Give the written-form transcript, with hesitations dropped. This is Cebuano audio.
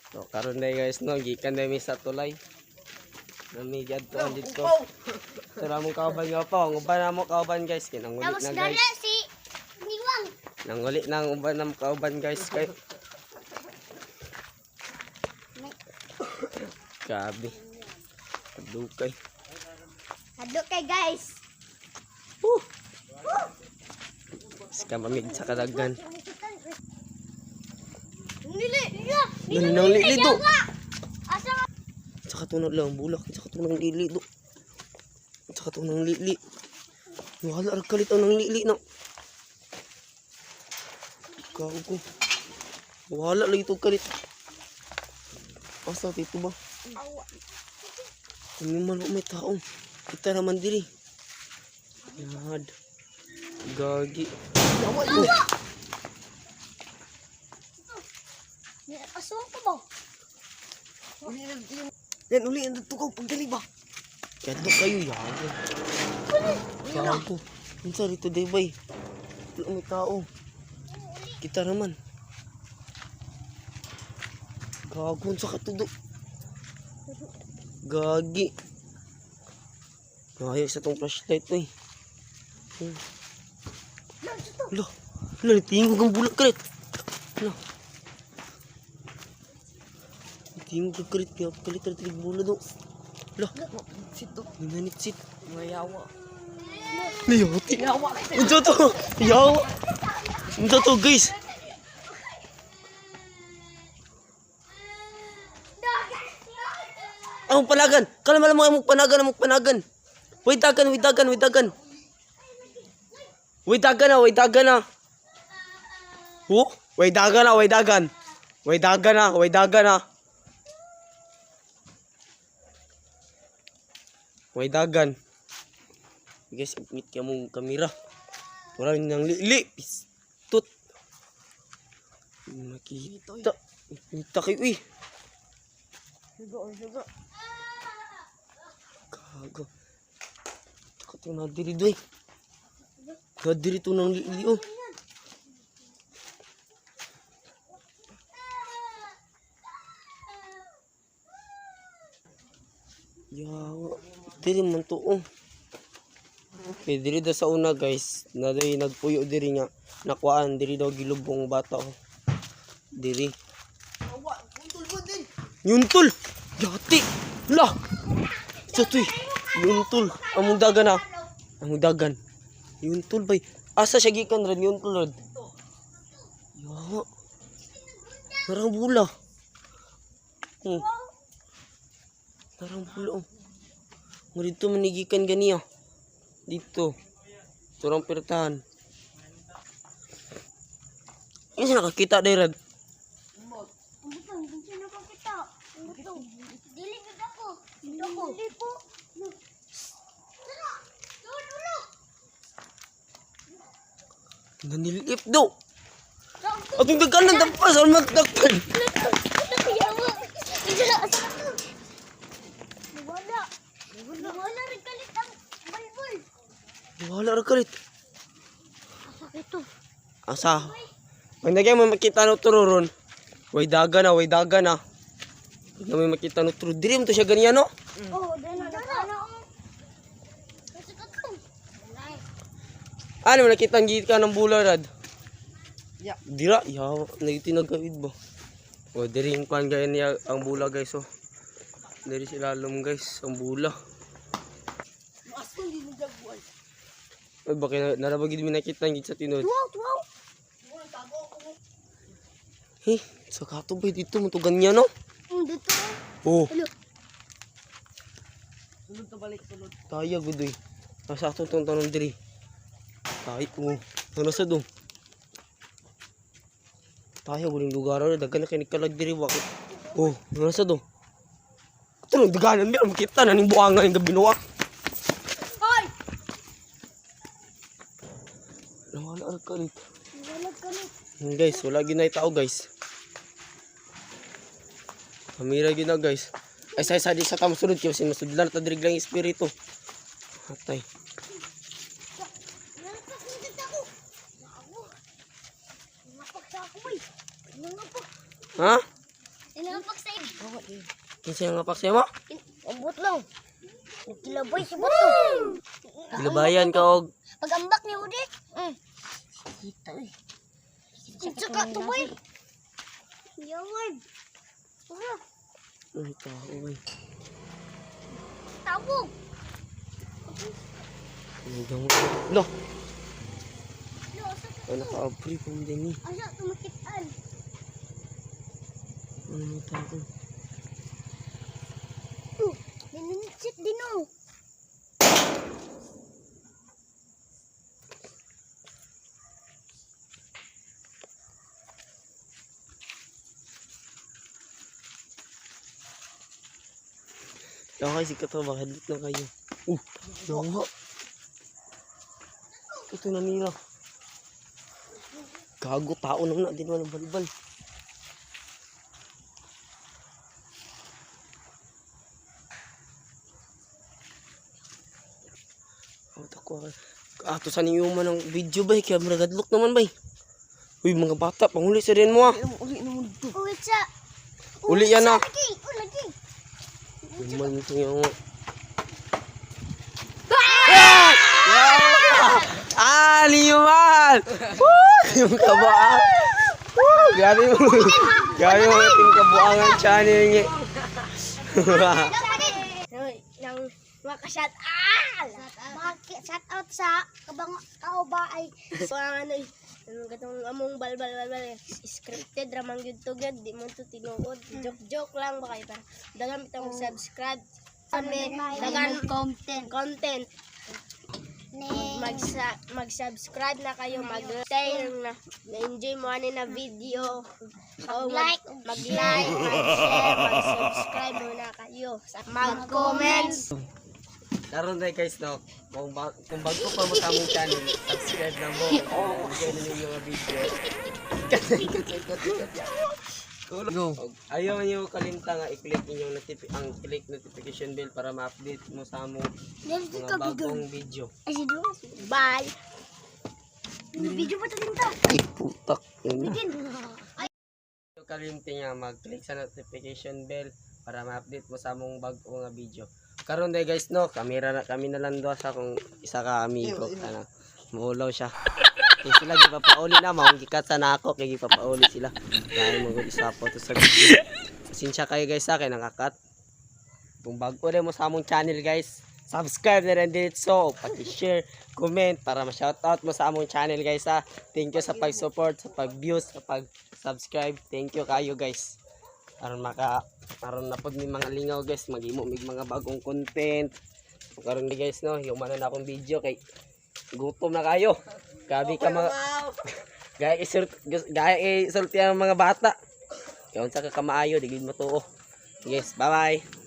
So karon na guys no, gikan na mi sa tulay. Nami gadto dito. So ramong kauban nga pa, ang uban namo kauban guys, kay nanguli Tapos na dala guys. si Niwang. Nanguli na ang uban namo kauban guys kay. Grabe. Dukay. Hadlo kay guys. Woo! Ska mamig sa kadagan. Nili. Nang nang lili do. Asa Saka tunod lang ang bulak, saka tunong lili do. Saka tunong lili. Wala ra kalit ang lili na. Gago. Wala lagi to kalit. Asa dito ba? Kung man may tao. Kita naman diri. Yad. Gagi. Oh, Aswang ko ba? Yan, uli, ang tukaw, pagdali ba? Kaya kayo yago. Gago. Unsa rito day bay? Wala may tao. Kita naman. Gago unsa ka tudo. Gagi. Ngayo sa tong flashlight oy. Lo. Lo tingog ang bulak kalit. Lo. Tingog ang kalit kaya kalit kalit bulat do. Lo. Sito. Nanitsit. Mga yawa. Nayoti. Yawa. Unsa to? Yawa. Unsa to guys? Ang panagan. Kalma lang mga among panagan, among panagan. Wait dagan, wait dagan, wait dagan. Wait dagan na, wait dagan na. Oh, wait dagan na, wait dagan. Wait dagan na, wait dagan na. Wait dagan. Guys, upmit ka mong kamera. Wala nang lili. Pistut. Makita. Makita kayo eh. Sugo, sugo. Gago. Takot yung nadiri doy. Nadiri to ng lili oh. Yawa. Diri man to oh. Okay, diri daw sa una guys, na diri nagpuyo diri nga nakuhaan diri daw gilubong bata oh. Diri. Yawa, untol mo din. Yuntol! Yati! La! Sa tuy! Yuntol! Among dagan ah! Among dagan. Yuntol bay. Asa siya gikan rin yuntol rod? Ya. Narang bula. Oh. Narang bula oh. Nga dito manigikan ganiya. Dito. Turang pirtahan. Yung siya nakakita dahil rod. Ang butong, sino ko kita? Ang butong. Dili gud ako. Dili ako. Dili po. Tara. Dulo. Nanilip do. Atong daganan dampas ang magdakpan. Yawa. Wala. Wala rin kalit ang balbol. Wala ra kalit. Asa ito? Asa? Pag nagyay mo makita no turo ron. Way daga na, way daga na. Pag may makita no turo, diri mo to siya ganyan no? Oh, dana dana. Asa ka to? Ano mo nakita ang git ka ng bula rad? Ya. Dira, yaw, nagtinagawid ba? O diri yung kwan gaya niya ang bula guys oh. Diri sila lalom guys, ang bula. Aswang din ng jaguar. Ay baka narabagid mi nakita ang git sa tinod. Tuwaw, tuwaw. Eh, sa kato ba dito mo to ganyan no? Dito. Oh, Hello. Sulod to balik, sulod. Taya gud oy. Nasa atong tong tanom diri. Tay ko. Ano sa do? Tayo guling lugar ro daghan na kay nikalag diri bakit. Oh, ano sa do? Ito nang daganan mi makita na ning buangan ning gabi noa. Hoy! Wala ra kalit. Wala kami. Guys, wala gyud na tao guys. Kamera gyud na guys. Ay sa di sa tamo sulod kay sinusudlan ta diri lang espiritu. Atay. Nangapak na ako. Ako. Nangapak sa ako eh. Nangapak. Ha? Inapak sa Kinsa nga pak mo? Ambot lang. Nagkilabay si Buto. Gilabayan ka og Pag-ambak ni Udi. Kita eh. Tsaka tubay. Yawan. Tara. Ay, tao ay. Tawog. Ay, gamot. Lo, Lo, asa ka? ay naka-abri pa mo din eh. Asa tumakitaan? Ano mo tao? Oh, Ninitsit din oh. Okay, sikat to, baka hadlit na kayo. Yawa. Ito na nila. Gago, tao naman na, di naman ang balbal. Oh, tako. Ah, to sa ninyo man ang video bay, kaya maragadlok naman bay. Uy, mga bata, panguli sa rin mo ah. Uli na mo dito. Uwit sa. Uli yan ah. Lagi, oh, lagi. Human mo itong yawa. Ah, liman! Woo! Yung kabuang. Woo! Grabe mo. Grabe mo yung kabuangan channel niya. Nang maka-shout out. Maka-shout out sa kabang kauba ay So ang ano eh, anong katong among balbal balbal eh, scripted ramang gyud to gyud di mo to tinuod. Joke joke lang ba kayo para dagan bitang subscribe kami dagan content. content mag mag-subscribe na kayo, mag-share na na-enjoy mo ani na video. O Mag-like, mag-like, mag-share, mag-subscribe muna kayo. Mag-comment. Karon na guys no, kung bago pa mo sa among channel, subscribe na mo. Enjoy na ninyo nga video. Go. Ayaw niyo kalimta nga i-click inyong ang click notification bell para ma-update mo sa among mga bagong video. Ay, si Dua. Bye. Video pa to din to. Ay, putak. Yun na. Din. Ayaw kalimti nga mag-click sa notification bell para ma-update mo sa among bago nga video. Karon day guys no, kamera na kami na lang duha sa kung isa ka amigo kana. Muulaw siya. Kay sila gipapauli na maong gikat sa nako kay gipapauli sila. Dahil mo isa po to sa video. Pasensya kayo guys sa akin nakakat. Kung bago rin mo sa among channel guys, subscribe na rin dito, paki-share, comment para ma-shoutout mo sa among channel guys ha. Thank you sa pag-support, sa pag-views, sa pag-subscribe. Thank you kayo guys. Aron maka aron na pod mi mga lingaw guys, maghimo mig mga bagong content. So, karon di guys no, human na akong video kay gutom na kayo. Gabi ka mga gaya isult gaya isulti ang mga bata. Kaya unsa ka kamaayo, di gid mo tuo. Yes, bye-bye.